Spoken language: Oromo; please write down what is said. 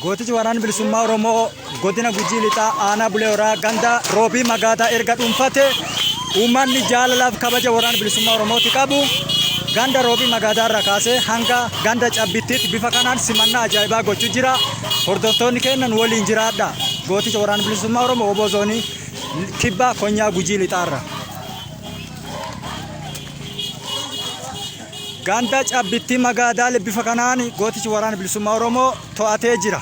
Gootichi Waraanni Bilisummaa Oromoo godina Gujii Lixaa aanaa Bulee Horaa ganda Roobii Magaadaa erga dhuunfate uummanni jaalalaaf kabaja Waraana Bilisummaa Oromooti qabu ganda Roobii Magaadaa irraa kaasee hanga ganda Cabbittiitti bifa kanaan simannaa ajaa'ibaa gochuu jira. Hordoftoonni keenya nu waliin jiraadha. Gooticha Waraana Bilisummaa Oromoo Oboo Zoonii Kibba Konyaa Gujii Lixaarra. Ganda Cabbittii Magaadaa bifa kanaan gootichi Waraana Bilisummaa Oromoo to'atee jira.